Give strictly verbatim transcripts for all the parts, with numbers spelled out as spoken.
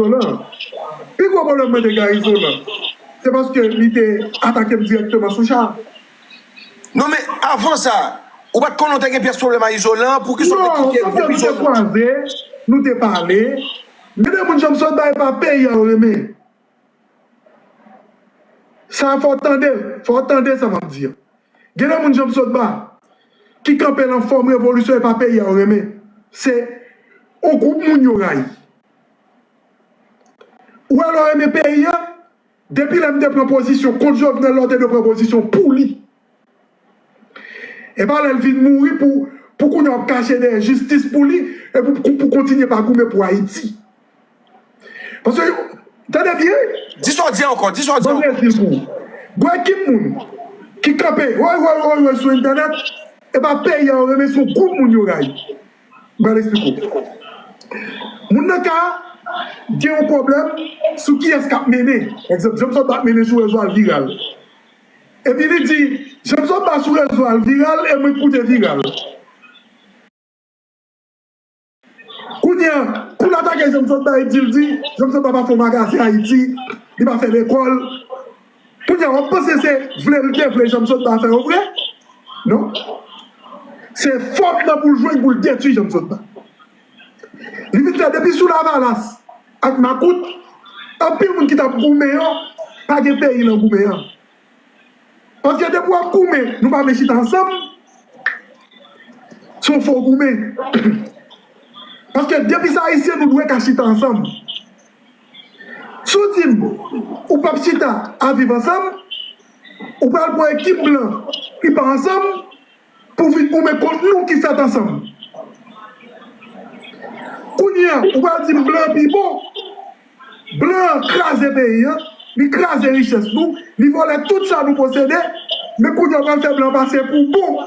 Izolan. Pi gwo pwoblèm mwen te gen a Izolan, se paske li te atake m dirèkteman sou cha. Non, men avan sa, ou pa t konnen w te gen pyès pwoblèm a Izolan, poukisa w te kite gwoup Izolan? Kwaze, nou te pale. Gen de moun, jan m sot ba, e pa peyi a yo renmen. Sa fò w tande, fò w tande sa m ap di a. Gen de moun, jan m sot ba, ki kanpe nan fòm revolisyon, e pa peyi a yo renmen. Se yon gwoup moun yo rayi. Ou wè, lè w renmen peyi a, depi lè m te pran pozisyon kont Jovenel, lè w te dwe pran pozisyon pou li. E pa lè l vin mouri pou, pou kounye a w ap kache dèyè jistis pou li, e pou, pou, pou kontinye pa goumen pou Ayiti. Paske, tande byen. Di sa w di ankò, di sa w di ankò. Bon, mèsi pou ou. Gwo ekip moun ki kanpe, woy, woy, woy, woy, sou entènèt, e pa peyi a yo renmen, se yon gwoup moun yo rayi. M pral eksplike w. Moun nan ka gen yon pwoblèm sou kiyès k ap mennen. Egzanp, Jean Claude ap mennen sou rezo a, l viral. Epi li di, Jean Claude sou rezo a, l viral, e mwen k pou te viral. Kounye a, pou l atake Jean Claude, li di, l di, Jean Claude pa fè magazen Ayiti, li pa fè lekòl. Kounye a, w ap panse se vle l te vle Jean Claude fè yo vre? Non. Se fòm nan pou l jwenn pou l detwi Jean Claude. Li vin fè depi sou Lavalas ak makout, anpil moun ki t ap goumen yo, pa gen peyi nan goumen an. Paske depi w ap goumen, nou pa vle chita ansanm, se yon fo goumen. Paske depi se Ayisyen, nou dwe ka chita ansanm. Si w di m, ou p ap chita a Viv Ansanm, ou pral pran ekip blan ki pa ansanm, pou vin goumen kont nou ki fèt ansanm. Kounye a, ou pral di m blan pi bon. Blan an kraze peyi an, li kraze richès nou, li vòlè tout sa nou posede, men kounye a, ou pral fè blan pase pou bon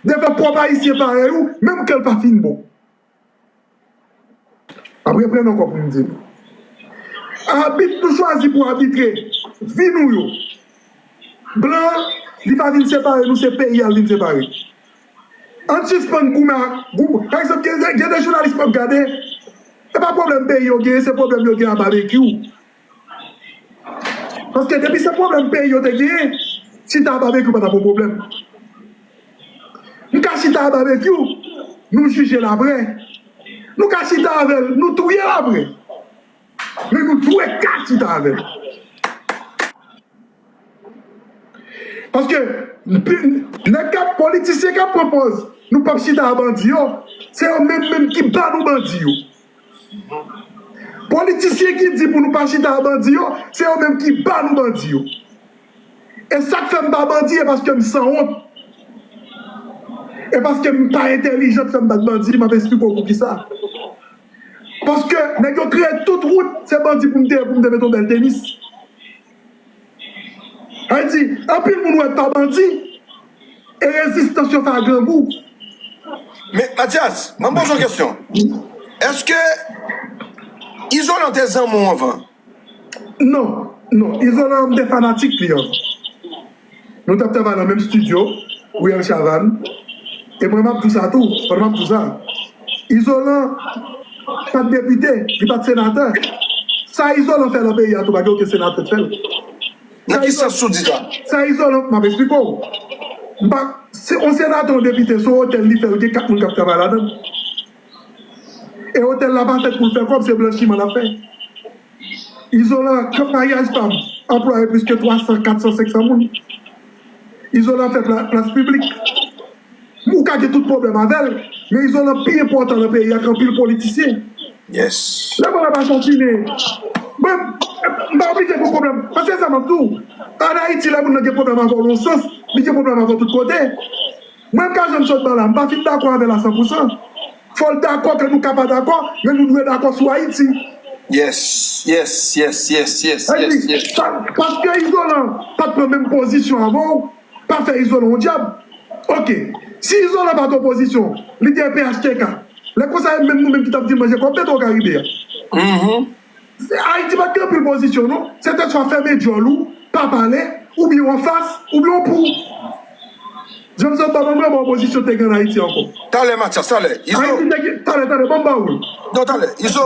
devan pwòp Ayisyen parèy ou, menm ke l pa fin bon. M ap reprann ankò pou m di nou. Abit nou chwazi pou abitre vi nou yo. Blan an, li pa vin separe nou, se peyi a l vin separe. Ann sispann goumen ak, gou-, pa egzanp, gen, gen de jounalis m ap gade, se pa pwoblèm peyi yo genyen, se pwoblèm yo gen a Babekyou. Paske depi se pwoblèm peyi yo te genyen, chita a Babekyou pa t ap yon pwoblèm. Nou ka chita a Babekyou, nou jije l apre. Nou ka chita avè l, nou touye l apre. Men nou dwe ka chita avè l. Paske, nèg k ap, politisyen k ap pran pòz nou p ap chita a bandi yo, se yo menm menm ki ba nou bandi yo. Politisyen ki di pou nou pa chita a bandi yo, se yo menm ki ba nou bandi yo. E sa k fè m pa bandi, e paske m sanwont. E paske m pa entèlijan k fè m bat bandi, m ap eksplike w poukisa. Paske nèg yo kreye tout wout, se bandi pou m te ye, pou m te mete yon bèl tenis. Sa vle di, anpil moun wè pa bandi, e rezistans yo fè a grangou. Men, Mathias, mwen poze yon kesyon. Èske Izolan te zanmi w anvan? Non, non. Izolan, m te fanatik li anvan. Nou t ap travay nan menm estidyo, Riyèl Chavannes. E mwen, m ap di w sa tou, pandan m ap di w sa. Izolan pa t depite, li pa t senatè. Sa Izolan fè nan peyi a tou, pa gen okenn senatè k fè l. Nan ki sans ou di sa? Sa Izolan, m ap eksplike w. M pa, se yon senatè, yon depite, se yon otèl li fè, l gen kat moun k ap travay ladan l. E otèl la pa fèt pou l fè kòb, se blanchiman l ap fè. Izolan, kan maryaj pa m, anplwaye plis ke twa san, kat san, senk san moun. Izolan fè pla-, plas piblik. Ou ka gen tout pwoblèm avè l, men Izolan pi enpòtan nan peyi a ke anpil politisyen. Yes. Lè mwen la pa sòtine, mwen, m pa oblije gen pwoblèm. Paske sa m ap di w, ann Ayiti, lè moun nan gen pwoblèm avè w nan yon sans, li gen pwoblèm avè w tout kote. Mwen, m ka jwenn sòt ba la, m pa fin dakò avè l a san pou san. Fò l dakò ke nou ka pa dakò, men nou dwe dakò sou Ayiti. Yes, yes, yes, yes, yes, yes, yes. Sa, paske Izolan pa t pran menm pozisyon avè w, pa fè Izolan yon dyab. Oke, si Izolan pa t opozisyon, li te P H T K. Lè konsa, e menm nou menm ki t ap di l manje kòb Petro Caribe a. Mhm. Se Ayiti pa t gen anpil pozisyon, non. Se te swa fèmen djòl ou, pa pale, oubyen w anfas, oubyen w pou. Jan m sot ba, ban m wè opozisyon te gen ann Ayiti ankò. Talè, Mathias, talè. Izo. Ayiti te gen, talè, talè, ban m ba w l. Non, talè. Izo.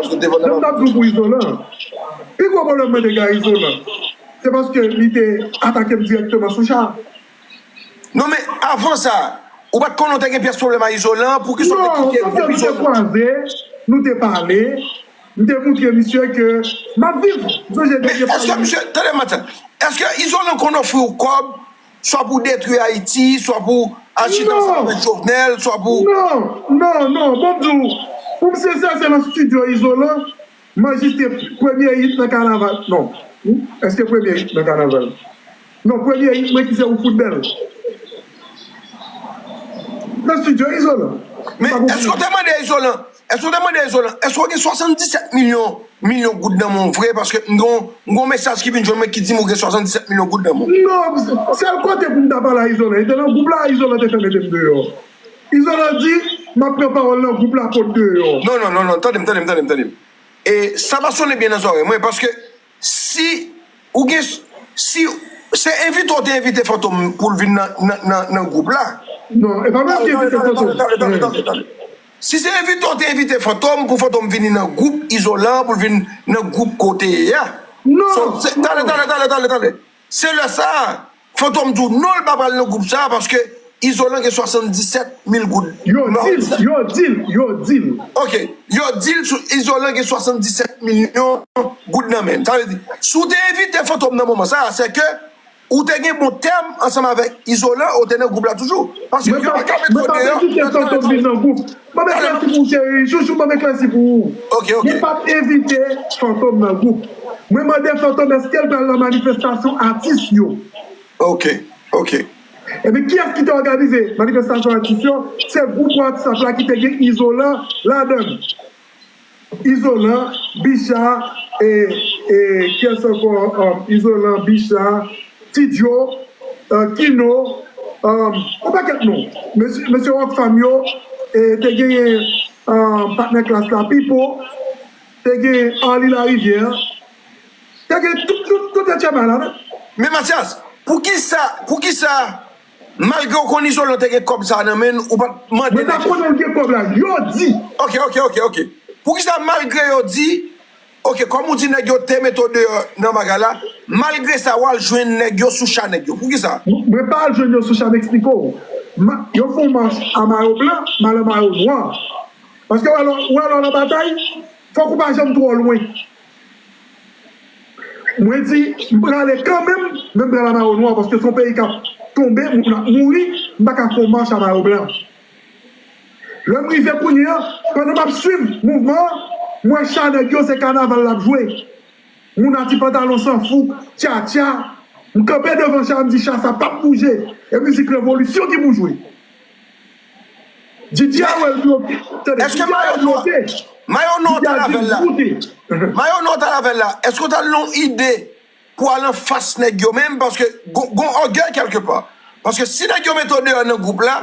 paske w te vann nan. Jan m t ap di w pou Izolan, pi gwo pwoblèm mwen te gen ak Izolan, se paske li te atake m dirèkteman sou cha. Non, men avan sa, ou pa t konnen w te gen pyès pwoblèm ak Izolan, poukisa w te kite gwoup Izolan? Non, nou te kwaze, nou te pale, m te moutre misye ke m ap viv. M sonje dènye fwa. Men èske misye, tande m, Mathias, èske Izolan konn ofri w kòb, swa pou detwi Ayiti, swa pou al chita ansanm avèk Jovenel, swa pou... Non, non, non, bon, m di w, pou m sensè, se nan estidyo Izolan, m anrejistre premye hit nan kanaval. Non. Èske premye hit nan kanaval? Non, premye hit mwen ki se Ou Fout Bèl. Nan estidyo Izolan. Men èske w te mande Izolan? Èske w te mande Izolan? Èske w gen swasanndisèt milyon, milyon goud nan men w vre? Paske m gon, m gon mesaj ki vin jwenn mwen ki di m ou gen swasanndisèt milyon goud nan men w. Non, sèl kote pou m ta pale a Izolan, e te nan gwoup la, Izolan te fè mete m deyò. Izolan di, m ap pran pawòl nan gwoup la pot deyò. Non, non, non, non, tande m, tande m, tande m, tande m. E sa pa sonnen byen nan zòrèy mwen, paske si ou gen, si se envite w te envite Fantom pou l vin nan, nan, nan, nan gwoup la. Non, e pa mwen ki envite Fantom. Tande, tande, tande, tande, tande, tande. Si se envite w te envite Fantom, pou Fantom vini nan gwoup Izolan, pou l vin nan gwoup kote ye a. Non. So, se, tande, tande, tande, tande, tande. Se lè sa a, Fantom di w non, l pa pral nan gwoup sa a, paske Izolan gen swasanndisèt mil goud. Yo di l, yo di l, yo di l. Ok, yo di l sou Izolan gen swasanndisèt milyon goud nan men l. Sa vle di, si w te envite Fantom nan moman sa a, se ke ou te gen bon tèm ansanm avèk Izolan, ou te nan gwoup la toujou. Paske yo pa ka mete w deyò. Mwen pa t envite Fantom vin nan gwoup. Ban m eklèsi pou ou, cheri. Chouchou, ban m eklèsi pou ou. Ok, ok. Mwen pa t envite Fantom nan gwoup. Mwen mande Fantom èske l pral nan manifestasyon atis yo. Ok, ok. Epi kiyès ki te òganize manifestasyon atis yo? Se gwoup WhatsApp la ki te gen Izolan ladan l. Izolan, Bicha, e, e, kiyès ankò? Um, Izolan, Bicha, Ti Djo, uh, Kino, um, yon pakèt moun. Mesye, mesye Rockfam yo, e, te genyen, um, patnè Klass la, Pipo, te genyen Arly Larivière, te genyen tout, tout, tout etcetera la. Men Mathias, poukisa, poukisa Malgre w konn Izolan te gen kòb sa a nan men l, ou pa t mande nèg yo. Mwen pa konnen l gen kòb la, yo di. Ok, ok, ok, ok. Poukisa malgre yo di, ok, kòm ou di nèg yo te mete w deyò nan bagay la, malgre sa w al jwenn nèg yo sou cha nèg yo? Poukisa? Mwen pa al jwenn yo sou cha, m eksplike w. Ma-, yo fè yon mach a mayo blan, m al an mayo nwa. Paske w wè lè, w wè lè w nan batay, fòk ou pa janm twò lwen. Mwen di, m prale kanmenm, men m pral a mayo nwa, paske se yon peyi k ap tonbe, moun ap mouri, m pa ka fè yon mach a mayo blan. Lè m rive kounye a, pandan m ap swiv mouvman an, m wè cha nèg yo, se kanaval l ap jwe. Moun a ti pantalon san fouk, tchatcha. M kanpe devan cha, m di, cha sa p ap bouje. E mizik revolisyon ki pou jwe. Didye a wè l bloke. Tande, Didye a wè l bloke. Mayo nwa w t al avè l la. Mayo nwa w t al avè l la. Èske w t al nan yon ide pou al anfas nèg yo menm? Paske gon, gon ògèy kèlkepa. Paske si nèg yo mete w deyò nan gwoup la,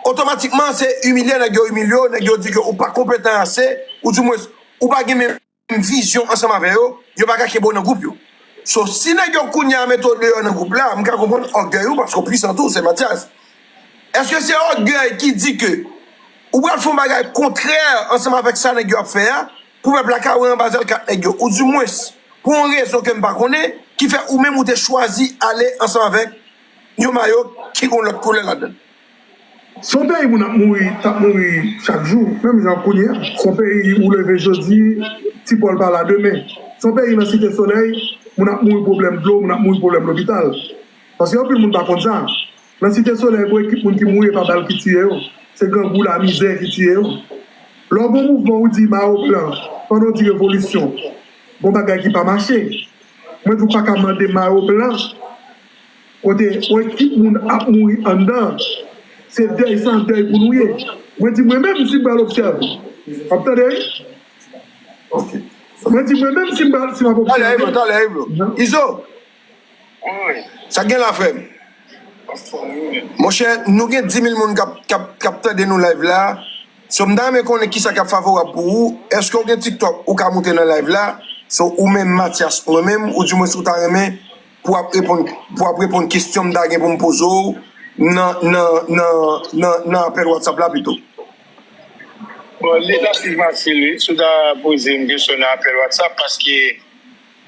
otomatikman se imilye nèg yo imilye w, nèg yo di ke ou pa konpetan ase, ou dimwens, ou pa gen menm vizyon ansanm avè yo, yo pa ka kenbe w nan gwoup yo. So, si nèg yo kounye a mete w deyò nan gwoup la, m ka konprann ògèy ou, paske w pwisan tou, se Mathias. Èske se ògèy ki di ke ou pral fè yon bagay kontrè ansanm avèk sa nèg yo ap fè a, pou pèp la ka wè anba zèl kat nèg yo, oudimwens, pou yon rezon ke m pa konnen, ki fè ou menm ou te chwazi ale ansanm avèk yon mayo ki gon lòt koulè ladan l? Se yon peyi moun ap mouri, t ap mouri chak jou, menm jan kounye a. Se yon peyi ou leve jodi, ti pòl pa la demen. Se yon peyi nan Site Solèy, moun ap mouri pwoblèm dlo, moun ap mouri pwoblèm lopital. Paske anpil moun pa konn sa. Nan Site Solèy, gon ekip moun ki mouri, e pa bal ki tiye yo. Se grangou, lamizè ki tiye yo. Lè w gon mouvman, ou di mayo blan, pandan w di revolisyon, gon bagay ki pa mache. Mwen di w pa ka mande mayo blan. Kote yon ekip moun ap mouri anndan. Se dèy sa, dèy pou nou ye. Mwen di mwen menm si m pral obsève. W ap tande, wi? Ok. Mwen di mwen menm si m pral, si m ap obsève. Talè, Izo, talè, Izo. Izo, sa k gen la, frè m? Monchè, nou gen dis mil moun k ap, k ap, k ap tande nou live la. So, m ta renmen konnen kisa k ap favorab pou ou. Èske w gen TikTok ou ka moute nan live la? So, ou menm Mathias, mwen menm, ou di mwen si w ta renmen pou ap reponn, pou ap reponn kesyon m ta gen pou m poze w nan, nan, nan, nan, nan apèl WhatsApp la pito. Bon, li ta pli fasil, wi, si w ta poze m kesyon nan apèl WhatsApp, paske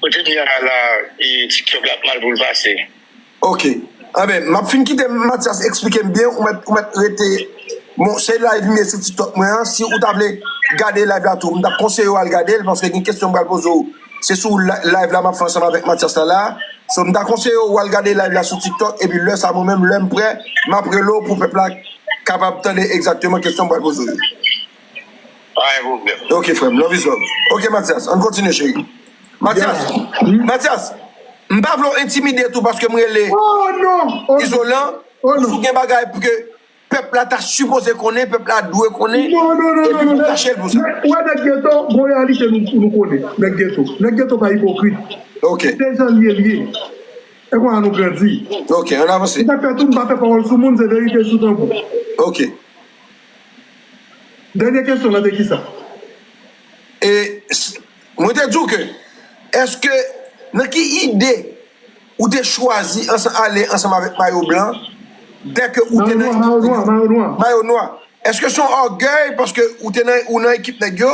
kote m ye a la, e, TikTok la ap mal pou l pase. Ok. Anben, m ap fin kite Mathias eksplike m byen, ou mèt, ou mèt rete. Bon, se live m ye sou TikTok mwen an, si ou ta vle gade live la tou, m t ap konseye w al gade l, paske gen kesyon m pral poze w. Se sou la- live la m ap fè ansanm avèk Mathias la la. So, m ta konseye w al gade live la sou TikTok, epi lè sa mwen menm, lè m prè, m ap rele w pou pèp la kapab tande egzakteman kesyon m pral poze w yo. Pa gen pwoblèm. Ok, frè m, love is love. Ok, Mathias, ann kontinye, cheri. Mathias, Mathias, m pa vle w entimide tou paske m rele Oh non! Oh non! Izolan. Oh non! Si w gen bagay pou ke pèp la ta sipoze konnen, pèp la dwe konnen, Non, non, non, epi non, pou non. kache l pou sa. Nèg, ou wè nèg geto, gon reyalite nou, nou konnen. Nèg geto. Nèg geto pa ipokrit. Ok. Se jan l ye, l ye. E konsa nou grandi. Ok, ann avanse. Se sa k fè tou, m pa fè pawòl sou moun, se verite sou tanbou. Ok. Dènye kesyon lan te kisa? E s- mwen te di w ke, èske, nan ki ide ou te chwazi ansanm ale ansanm avèk mayo blan, dèke ou te Mayo nan nwa, ekip mayo nwa, mayo nwa. Mayo nwa. Èske se yon ògèy paske ou te nan, ou nan ekip nèg yo,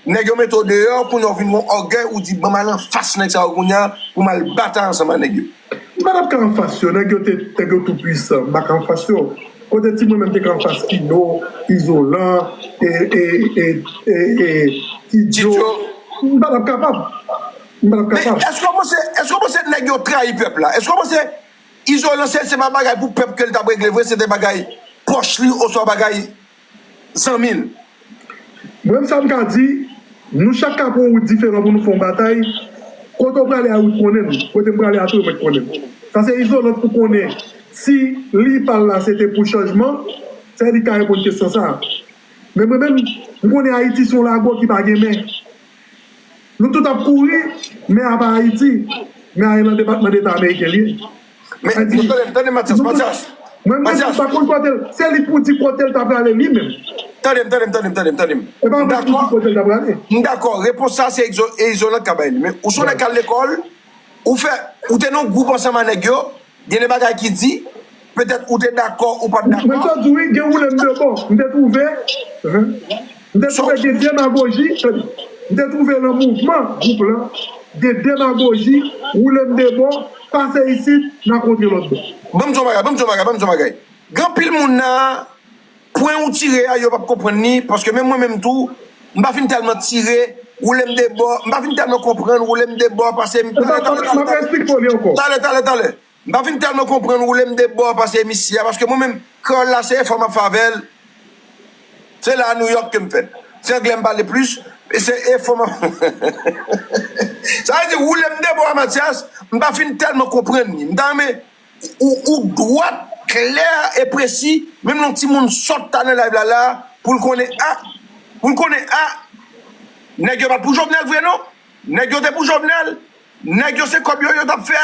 nèg yo mete w deyò, kounye a w vin yon ògèy, ou di, "Ban m al anfas nèg sa yo kounye a pou m al batay ansanm ak nèg yo"? M pa t ap ka anfas yo, nèg yo te, nèg yo tou pwisan, m pa ka anfas yo. Kote ti mwen menm te ka anfas Kino, Izolan, e, e, e, e, e, Ti Djo. Ti Djo. M pa t ap kapab. M pa t ap Men kapab. Èske w panse, èske w panse nèg yo trayi pèp la? Èske w panse Izolan se, se pa bagay pou pèp ke l t ap regle vre, se te bagay pòch li oswa bagay zanmi l? Mwen menm sa m ka di, nou chak ka pran wout diferan pou nou fè yon batay. Kote w prale a, ou t konnen m. Kote m prale a tou, mwen t konnen m. Sa se Izolan pou konnen si li pa l la se te pou chanjman, se li k ka reponn kesyon sa a. Men mwen menm, m konnen Ayiti se yon lago ki pa gen mè. Nou tout ap kouri, mè a pa Ayiti. Mè a e nan Depatman Deta Ameriken li ye. Men, Sa di, tande m, tande m, Matyas, nou tout, Matyas, mwen, mwen, Matyas. M pa konn kote l, se li pou di kote l ta prale li menm. Tande m, tande m, tande m, tande m, tande m. E pa M mwen ki dakò, di kote l ta prale. M dakò, repons sa se egzo-, e izolan k ka bay li. Men ou se yon nèg k al lekòl, ou fè, ou te nan yon gwoup ansanm a nèg yo, gen de bagay ki di, petèt ou te dakò, ou pa t dakò. Men sa di wi, gen woule m de bò. M te twouve, m te twouve gen demagoji, m te twouve nan mouvman gwoup lan, gen demagoji, woule m de bò, pase isit, n a kontre lòt bò. Ban m di w yon bagay, ban m di w yon bagay, ban m di w yon bagay. Gen anpil moun nan, pwen ou tire a, yo p ap konprann li, paske menm mwen menm tou, m pa fin tèlman tire, woule m de bò, m pa fin tèlman konprann, woule m de bò, pase m, talè, talè, talè, talè, talè, talè, talè. M pa fin tèlman konprann woule m de bò pase misye a, paske mwen menm, kreyòl la, se efò m ap fè avè l. Se la a Nouyòk ke m fè l. Se anglè m pale plis, e se efò m ap Sa vle di, woule m de bò a Matyas, m pa fin tèlman konprann li. M ta renmen ou, ou dwat, klè e presi, menm yon timoun sòt ta nan live la, la, pou l konnen, a, pou l konnen, a, nèg yo pa t pou Jovenel vre non. Nèg yo te pou Jovenel. Nèg yo se kòb yo, yo t ap fè.